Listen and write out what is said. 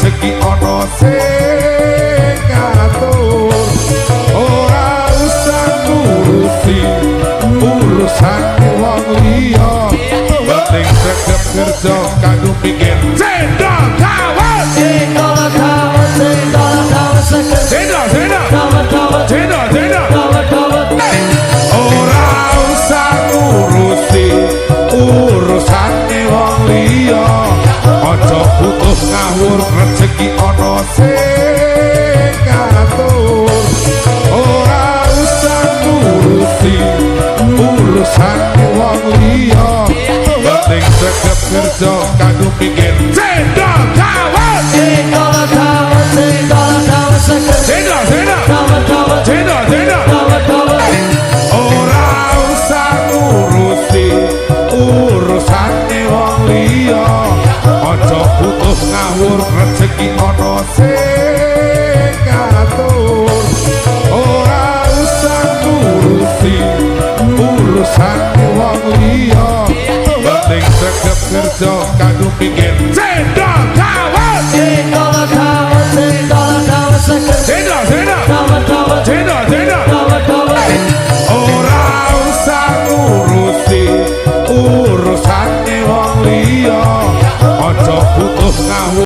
rejeki ana sing ngatur. Ora usah ngurusi urusane wong liya, penting sregep kerja kanggo mikir cendol dawet. Cendol dawet, cendol dawet seger. Cendol, cendol. Dawet, dawet. Cendol, cendol. Dawet, dawet. Ora usah ngurusi urusane wong liya, aja butuh ngawur rejeki ana sing ngatur. Ora usah ngurusi urusane wong liya, penting sregep kerja kanggo mikir cendol dawet. Cendol dawet, cendol dawet seger. Cendol, cendol. Dawet, dawet. Cendol, cendol. Dawet, dawet. Ora usah ngurusi urusane wong liya, aja butuh ngawur rejeki ana sing ngatur. Ora usah ngurusi urusane wong liya, penting sregep